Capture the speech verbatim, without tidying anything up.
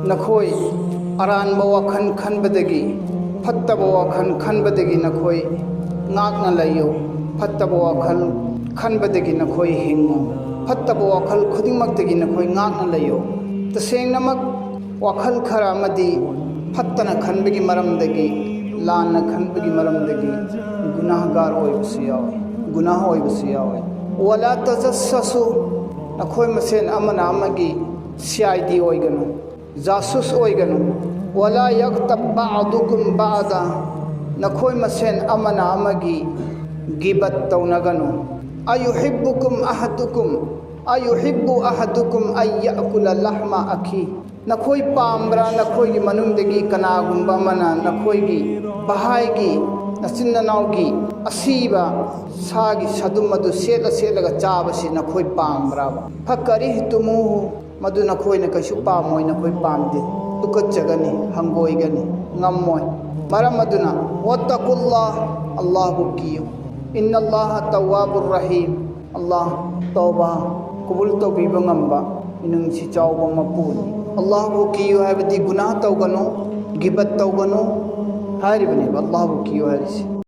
ꯅꯈꯣꯏ ꯑꯔꯥꯟꯕ ꯋꯥꯈꯜ ꯈꯟꯕꯗꯒꯤ, ꯐꯠꯇꯕ ꯋꯥꯈꯜ ꯈꯟꯕꯗꯒꯤ ꯅꯈꯣꯏ ꯉꯥꯛꯅ ꯂꯩꯌꯨ꯫ ꯐꯠꯇꯕ ꯋꯥꯈꯜ ꯈꯟꯕꯗꯒꯤ ꯅꯈꯣꯏ ꯍꯤꯡꯉꯨ꯫ ꯐꯠꯇꯕ ꯋꯥꯈꯜ ꯈꯨꯗꯤꯡꯃꯛꯇꯒꯤ ꯅꯈꯣꯏ ꯉꯥꯛꯅ ꯂꯩꯌꯨ꯫ ꯇꯁꯦꯡꯅꯃꯛ ꯋꯥꯈꯜ ꯈꯔ ꯑꯃꯗꯤ ꯐꯠꯇꯅ ꯈꯟꯕꯒꯤ ꯃꯔꯝꯗꯒꯤ, ꯂꯥꯟꯅ ꯈꯟꯕꯒꯤ ꯃꯔꯝꯗꯒꯤ ꯒꯨꯅꯥꯍꯒꯥꯔ ꯑꯣꯏꯕꯁꯨ ꯌꯥꯎꯏ, ꯒꯨꯅꯥꯍ ꯑꯣꯏꯕꯁꯨ ꯌꯥꯎꯏ꯫ ꯋꯥꯂꯥ ꯇꯖꯁꯁꯨ, ꯅꯈꯣꯏ ꯃꯁꯦꯟ ꯑꯃꯅ ꯑꯃꯒꯤ ꯁꯤ ꯑꯥꯏ ꯗꯤ ꯑꯣꯏꯒꯅꯨ, ꯖꯥꯁꯨꯁ ꯑꯣꯏꯒꯅꯨ꯫ ꯋꯥꯂꯥ ꯌꯛꯇꯕ ꯕꯥꯗꯨꯀꯨꯝ ꯕꯥꯗ, ꯅꯈꯣꯏ ꯃꯁꯦꯟ ꯑꯃꯅ ꯑꯃꯒꯤ ꯒꯤꯕꯠ ꯇꯧꯅꯒꯅꯨ꯫ ꯑꯌꯨꯍꯤꯕꯨꯀꯨꯝ ꯑꯍꯗꯨꯀꯨꯝ, ꯑꯌꯨꯍꯤꯕꯨ ꯑꯍꯗꯨꯀꯨꯝ ꯑꯌꯥꯀꯨꯂ ꯂꯍꯃ ꯑꯈꯤ, ꯅꯈꯣꯏ ꯄꯥꯝꯕ꯭ꯔꯥ? ꯅꯈꯣꯏꯒꯤ ꯃꯅꯨꯡꯗꯒꯤ ꯀꯅꯥꯒꯨꯝꯕ ꯑꯃꯅ ꯅꯈꯣꯏꯒꯤ ꯚꯥꯏꯒꯤ, ꯅꯆꯤꯟ ꯅꯅꯥꯎꯒꯤ ꯑꯁꯤꯕ ꯁꯥꯒꯤ ꯁꯗꯨꯝ ꯑꯗꯨ ꯁꯦꯠꯂ ꯁꯦꯠꯂꯒ ꯆꯥꯕꯁꯤ ꯅꯈꯣꯏ ꯄꯥꯝꯕ꯭ꯔꯥꯕ? ꯐꯀꯔꯤꯍꯇꯨꯃꯨꯍꯨ, ꯃꯗꯨ ꯅꯈꯣꯏꯅ ꯀꯩꯁꯨ ꯄꯥꯝꯃꯣꯏ, ꯅꯈꯣꯏ ꯄꯥꯝꯗꯦ, ꯇꯨꯀꯠꯆꯒꯅꯤ, ꯍꯪꯒꯣꯏꯒꯅꯤ, ꯉꯝꯃꯣꯏ꯫ ꯃꯔꯝ ꯑꯗꯨꯅ ꯋꯥꯇꯀꯨꯜꯂꯥꯍ, ꯑꯜꯂꯥꯍꯕꯨ ꯀꯤꯌꯨ꯫ ꯏꯟꯅꯜꯂꯥꯍ ꯇꯧꯋꯥꯕꯨꯔ ꯔꯍꯤꯝ, ꯑꯜꯂꯥꯍ ꯇꯧꯕ ꯀꯕꯨꯜ ꯇꯧꯕꯤꯕ ꯉꯝꯕ ꯃꯤꯅꯨꯡꯁꯤ ꯆꯥꯎꯕ ꯃꯄꯨꯅꯤ꯫ ꯑꯜꯂꯥꯍꯕꯨ ꯀꯤꯌꯨ ꯍꯥꯏꯕꯗꯤ ꯒꯨꯅꯥꯍ ꯇꯧꯒꯅꯨ, ꯒꯤꯕꯠ ꯇꯧꯒꯅꯨ ꯍꯥꯏꯔꯤꯕꯅꯦꯕ ꯑꯜꯂꯥꯍꯕꯨ ꯀꯤꯌꯨ ꯍꯥꯏꯔꯤꯁꯤ꯫